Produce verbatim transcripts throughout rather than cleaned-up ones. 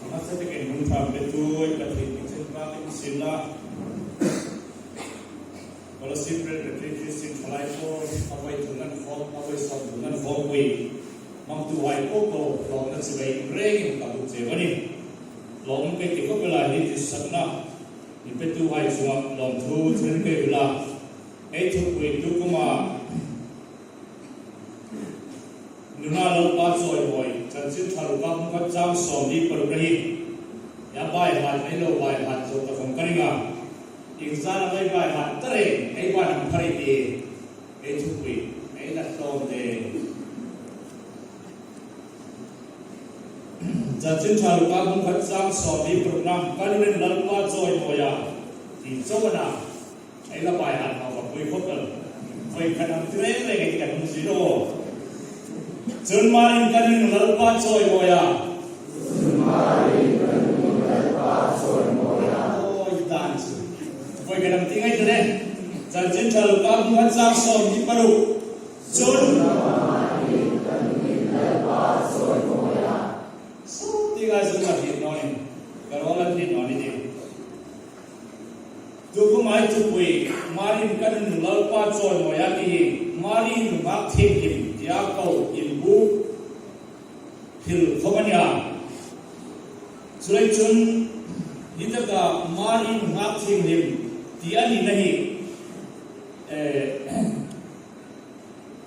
A hmasa takin hun ṭha petu ei Pathien min chen ka kan sin la. Kolasib Presbyterian Christian Thalai Pawl, a voi thum nan khawm, a voi sawm thum nan khawm pui. Hmangtuhai po po, lawmna chibai rengin ka buk cheu a nih. Lawm kei ti khawp el a, hi titsakna mi petuhai chunga lawmthu chen kei ula. Ei thupui tu kuoma Nuna Lalpa Chawimawi, Chanchin Ṭha Luka bung khat chang sawmli paruk a hin. Ia baihat, ei lo baihat zo ta khawm ka ring a. Iengzat am ei baihat ta reng, ei ban am phar ei ti, ei thupui, ei la tlawm de. Chanchin Ṭha Luka bung khat chang sawmli parukna, ka nun Lalpa Chawimawi a, ti chauh a na. Ei la baihat naw ka pui khawp el. Voi khat am ti reng reng ei kan hmu si lo. Chun Mari'n ka nun Lalpa Chawimawi a. Awi dan chu. Voi khat am ti ngai ta le. Chanchin Ṭha Luka bung khat chang sawmli paruk. Chun. Sawm ti ngai chun ka hriet naw ni. Ka rawl a hriet naw ni ti. Tu kuoma ei thupui, Mari'n ka nun Lalpa Chawimawi a ti hi, Mari nunghak thienghlim tia ko inbuk hril khawm a nih a. Chuleiin chun, hi taka Mari nunghak thienghlim ti a nina hi, eh,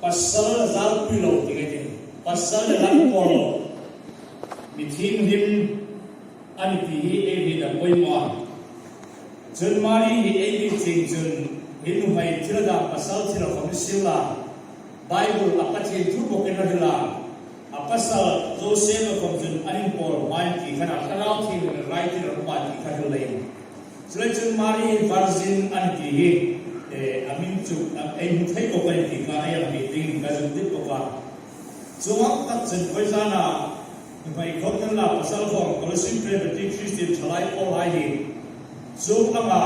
pasal zalpui lo ti ngai ti. Pasal le lam pawl lo. Mi thienghlim a ni ti hi ei hriet a poimaw a. Chun Mari hi ei hriet chieng chun hi nuhmei thil dang pasal thil khawm ni sien la. Bible-a Pathien thu bawkin a hril a. A pasal Joseph-a khawm chun an inpawl hmain ti khan a Thlarau Thienghlim raittir a um a ti kha hril leiin. Chuleiin chun Mari hi virgin a ni ti hi, eh, a min chu, a, ei hmu thei bawk a ni ti kha ei hriet dingin ka zuk dit bawk a. Chuong tak chun voi zana, nuhmei khawm ni sien la pasal khawm, Kolasib Presbyterian Christian Thalai Pawl hai hi. Chuong anga,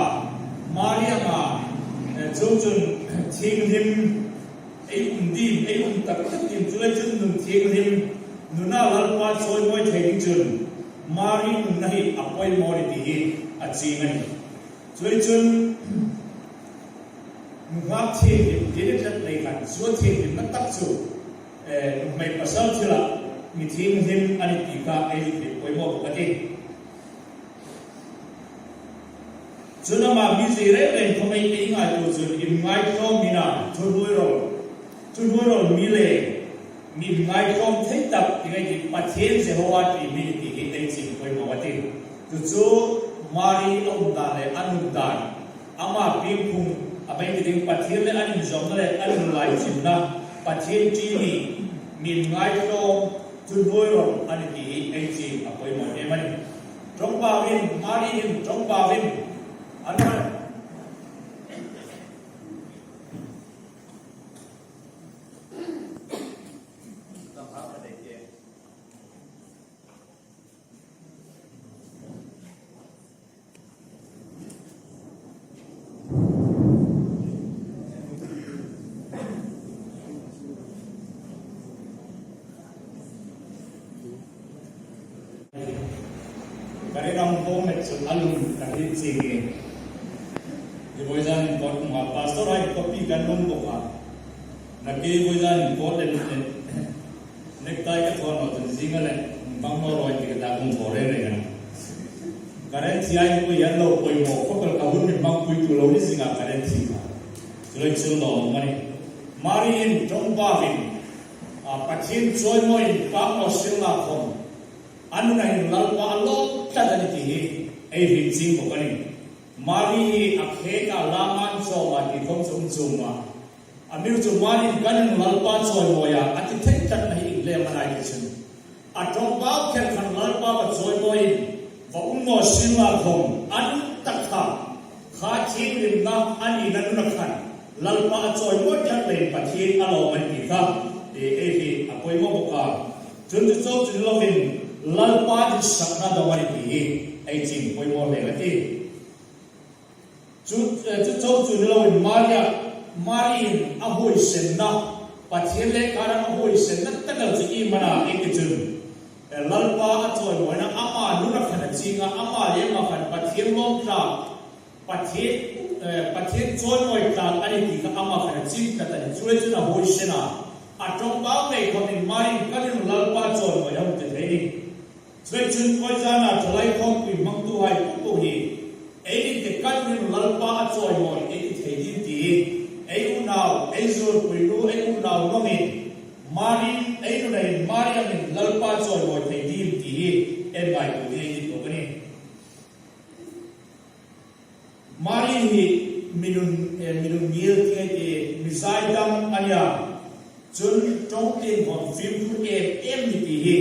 Mari anga, eh, chuong chun thienghlim, ei um ding, ei um tak tak ding, chuleiin chun nun thienghlim, nuna Lalpa chawimawi thei ding chun, Mari nunna hi a poimaw a ni ti hi a chieng a nih. Chuleiin chun, nunghak thienghlim, ti ni tlat lei khan, chu thienghlimna tak chu, eh, nuhmei pasal thila, mi thienghlim a ni ti kha ei hriet poimaw bawk a tih. Chun ama mi zui reng reng khawm ei ngaituo chun inngaitlawm mi na, thuhnuoirawl, thuhnuoirawl mi le, mi inngaitlawm thei tak ti ngai ti Pathien Jehova ti mi ni ti hi ei chieng poimaw a tih. Chu chu Mari a um dan le a nun dan, ama piengphung a bei ti ding Pathien le an inzawmna le an inlaichinna, Pathien ṭi mi, mi inngaitlawm, thuhnuoirawl a ni ti hi ei chieng a poimaw em a nih. Ṭawngbauin, Mari hin ṭawngbauin, an Ka ring a, hung bawm met chu a lum ka hriet chieng a. Hi voi zanin coat hmua, pastor hai copy kan lum bawk a. Nakie voi zanin coat le, le necktie ka thaw naw chun zing a le, bang naw rawi ti ka ta hung thaw reng reng a. Ka rent hi ei pui an lo poimaw khawp el, ka hun min hmang pui tu lo ni zing a ka rent hi kha. Chuleiin chun lawm a nih. Mari hin ṭawngbauin, a, Pathien chawimawiin pang naw sien la khawm, a nuna hin Lalpa a lawm tlat a ni ti hi ei hriet chieng bawk a nih. Mari hi a khêk a, lam an chawm a ti khawm chu um chuong naw a. Amiruokchu Mari'n ka nun Lalpa chawimawi a, a ti thei tlatna hi ieng am a na ti chun, a ṭawngbau kher khan Lalpa va chawimawiin va um naw sien la khawm, a nun tak kha, kha thienghlimna a nina nuna khan Lalpa a chawimawi tlat leiin Pathien a lawm a ni ti kha, e, ei hriet a poimaw bawk a. Chun chu chauh chu ni loin Lalpa ditsakna dawng a ni ti hi ei chieng poimaw hle a tih. Chu, eh, chu chauh chu ni loin Maria, Mari'n a huoisenna, Pathien le kara a huoisenna tak el chu iem a na ei ti chun, Lalpa a chawimawina ama nuna khan a chieng a, ama le ama khan Pathien lawm tlak, Pathien, eh, Pathien chawimawi tlak a ni ti kha ama khan a chieng tlat a nih. Chuleiin chun a huoisen a, a ṭawngbau ngei khawmin Mari'n, "Ka nunah Lalpa chawimawi a hung ti thei ning." Chuleiin chun kawizana thalai khawmpui hmangtuhai po po hi ei ring ke, "Ka nunah Lalpa a chawimawi," ei ti thei ding ti hi ei unau, ei zirpui nu, ei unau ngawngin Mari'n, ei nuna hin Mari angin Lalpa chawimawi thei ding ti hi ei ngaituo ding ei ti bawk a nih. Mari hi mi nun, eh, mi nun ngil ti ngai ti, mi zaidam a nih a. Chun ṭawng tieng khawm fimkhur em em ni ti hi,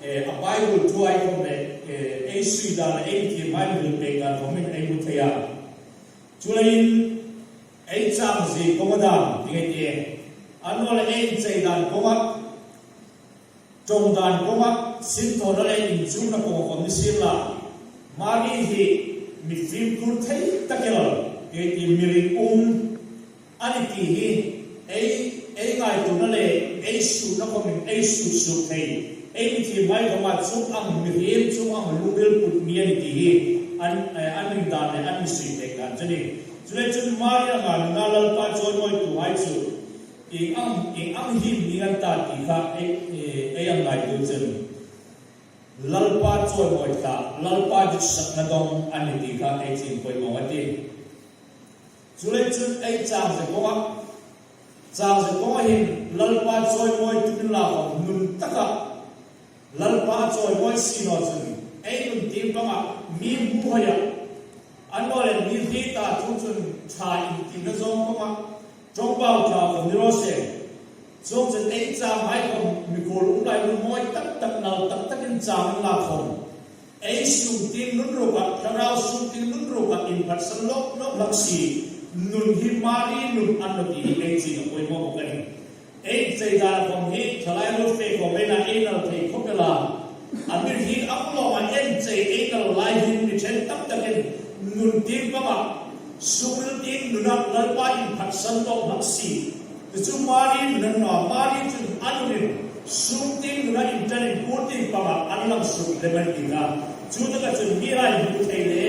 eh, a Bible thuhai khawm le, eh, ei sui dan, ei thiemhai hril pek dan khawmin ei hmu thei a. Chuleiin ei chang zie kawnga dam ti ngai ti, annawleh ei inchei dan kawnga, ṭawng dan kawnga, sinthawna le inchukna kawnga khawm ni sien la, Mari hi mi fimkhur thei tak el, ti ngai ti, mi ringum a ni ti hi ei, ei ngaituona le ei suina khawmin ei suk suk thei, ei mi thiemhai khawma chuong ang mihriem, chuong ang lungril put mi a ni ti hi an, eh, an ring dan le an mi sui pek dan chu a nih. Chuleiin chun Mari anga nuna Lalpa chawimawituhai chu ieng ang, ieng ang hiem ni an ta ti kha ei, ei, ei ngaituo chun Lalpa chawimawi tlak, Lalpa ditsakna dawng a ni ti kha ei chieng poimaw a tih. Chuleiin chun ei chang zie kawnga, chang zie kawnga hin Lalpa chawimawi tum inla khawm, nun taka Lalpa chawimawi si naw chun ei nun tieng panga mi hmu hoi a, annawleh mi hriet ta thu chun ṭha intina zawng panga, ṭawngbau ṭha khawm ni raw se. Chuongchun ei changhai khawm mikhuol um lai, nun mawi tak tak, nal tak takin chang inla khawm, ei sung tieng nun ruka, thlarau sung tieng nun ruka inphatsan lawk lawk hlak si nun hi Mari nun a ni naw ti hi ei chieng a poimaw bawk a nih. Ei inchei dan khawm hi thalai ruol fe khawm ei na ei nal thei khawp el a. A mi hi a hmu lawm a, inchei ei nal lai hin mi ṭhen tam takin nun tieng panga, sung tieng nuna Lalpa inphatsan lawk hlak si. Chu chu Mari nun a ni naw a, Mari chun a nunin sung tieng nuna inṭan inkuol tieng panga an lang suk lem a ni ti kha. Chu taka chun mihai hmu thei le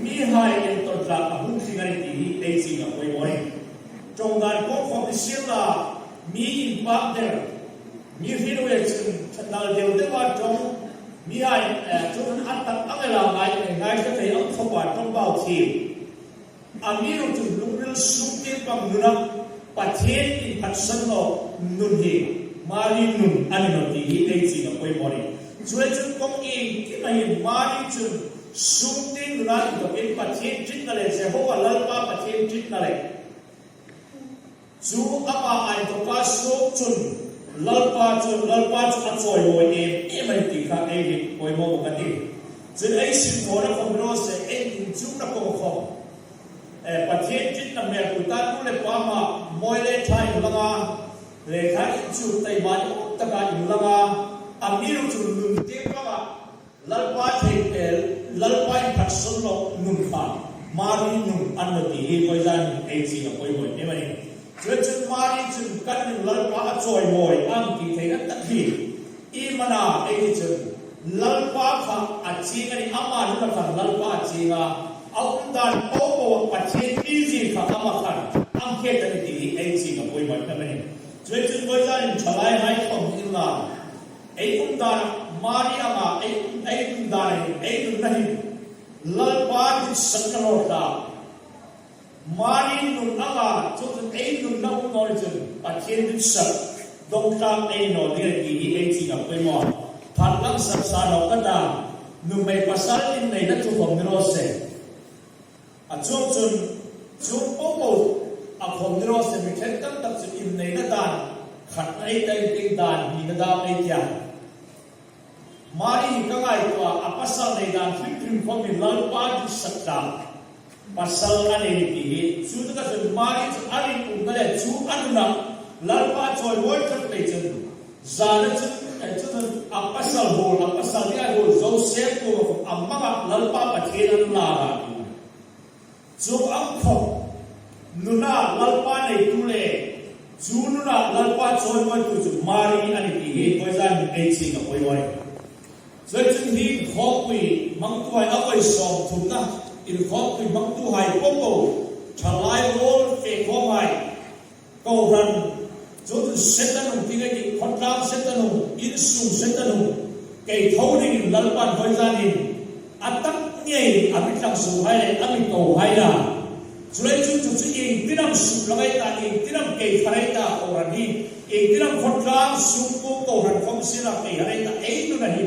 mihai entawn tlak a hung tling a ni ti hi ei chieng a poimaw a nih. Ṭawng dan kawng khawm ni sien la, mi inpak der, mi hriet ve chun nal deu deu a ṭawng, mihai, eh, chun an tak ang el a, ngai, ngaithla thei ang khawpa ṭawngbau thiem. Amiruokchu lungril sung tieng pang nuna Pathien inphatsan lawk nun hi Mari nun a ni naw ti hi ei chieng a poimaw a nih. Chuleiin chun kawng iengkima hin Mari chun sung tieng nuna inthokin Pathien ṭitna le, Jehova Lalpa Pathien ṭitna le, chu ama a inthoka suok chun Lalpa chu, Lalpa chu a chawimawi em em a nih ti kha ei hriet poimaw bawk a tih. Chun ei sinthawna khawm ni raw se, ei inchukna khawm khawm, eh, Pathien ṭitna hmel pui ta, nu le pa mah mawi le ṭha inlang a, lekha inchuk taima ni awm taka inlang a, amiruokchu nun tieng panga Lalpa thei, eh, Lalpa inphatsan lawk nun kha Mari nun a ni naw ti hi kawizan ei chieng a poimaw em em a nih. Chuleiin chun Mari chun, "Ka nun Lalpa a chawimawi ang," ti theina tak hi iem a na ei ti chun, Lalpa kha a chieng a nih, ama nuna khan Lalpa a chieng a, a um dan po po Pathien ṭitzie kha ama khan a hriet a nih ti hi ei chieng a poimaw em em a nih. Chuleiin chun kawizan thalaihai khawm ni inla, ei um dan, Mari anga ei, ei um dan hin, ei nunna hin Lalpa ditsakna hlawtlang, Mari nun anga chu chun ei nunna um naw chun Pathien ditsak dawng tlak ei ni naw ding ti hi ei chieng a poimaw. Phat langsar sa naw ka ta, nuhmei pasal inneina thu khawm ni raw se. A chuong chun, chuong po po a khawm ni raw se, mi ṭhen tam tak chu inneina dan khatna ei ta, inneina dan hnina dam ei tia. Mari hi ka ngaituo a, a pasal nei dan hrim hrim khawmin Lalpa ditsak tlak pasal a nei ti hi. Chu taka chun Mari chu a ringumna le chu a nuna Lalpa chawimawi tlat lei chun, zana chun, eh, chu chun a pasal huol, a pasal ni a huol Joseph kuoma khawm a manga Lalpa Pathien an lar a. Chu ang khawm nuna Lalpa neitu le chu nuna Lalpa chawimawitu chu Mari a nih ti hi kawizan ei chieng a poimaw a nih. Chuleiin chun hi inkhawmpui hmangtuhai a voi sawmthumna, inkhawmpui hmangtuhai popo, ṭhalai ruol fe khawmhai, kohran, chu chu Setan hung ti ngai ti, khawtlang Setan hung, insung Setan hung, kei tho dingin Lalpan vawizanin a tak ngei a mi tlang suohai le a mi kohai la. Chuleiin chu chu chu iengtin am suklang ei ta, iengtin am kei thar ei ta kohran hi, iengtin am khawtlang sungkuo kohran khawm sien la kei thar ei ta, ei nuna hi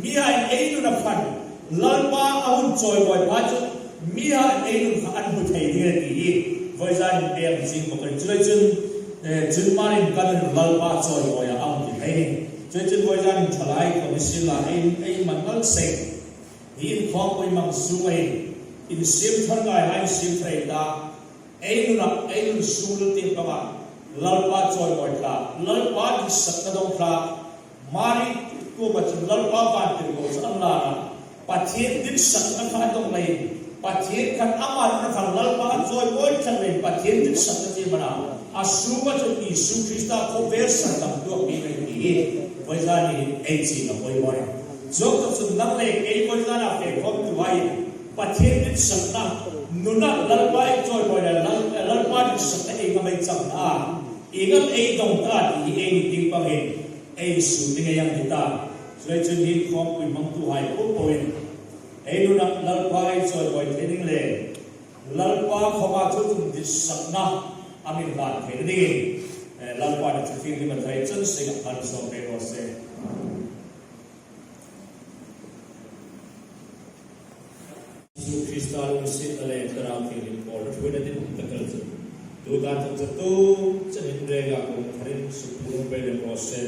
mihai ei nuna khan Lalpa a hun chawimawi pha chu mihai ei nun kha an hmu thei ding a ti hi vawizanin ei hang zing bawk a nih. Chuleiin chun, eh, chun manin ka nun Lalpa chawimawia a hung ti thei a nih. Chuleiin chun vawizanin ṭhalai khawm sien la ei, ei man nal seng. Hi inkhawmpui hmang sung ei, insiem thar ngaihai insiem thar ei ta. Ei nuna, ei nun sung lul tieng panga Lalpa chawimawi tlak, Lalpa ditsakna dong tlak, Mari kuoma chun Lalpa vantirko chu an lak a, Pathien ditsakna kha a dong leiin, Pathien khan ama nuna khan Lalpa a chawimawi tlak leiin, Pathien ditsakna chu a man a, a sunga chun Isu Krista khawvel sandamtu a pêk a nih ti hi vawizanin ei chieng a poimaw. Chuong tak chun nang le kei vawizana fe khawmtuhai Pathien ditsakna, nuna Lalpa ei chawimawi le Lal-, Lalpa ditsakna ieng am ei chang ta, ieng am ei dong ta ti hi ei ni tieng pangin ei suk ding ei hang ti ta. Chuleiin chun hi inkhawmpui hmangtuhai popoin ei nuna Lalpa ei chawimawi thei ding le Lalpa khawma chu chun ditsakna a mi hlan thei dingin, eh, Lalpan a thu fiel ni ma thei chun seng a hlan sawm pei raw se. Isu Krista lungsietna le Thlarau Thienghlim pawlna ṭhuoina dinhmun tak el chu tuta thangchatu chanin renga kuom tharin sukpuong pei lem raw se.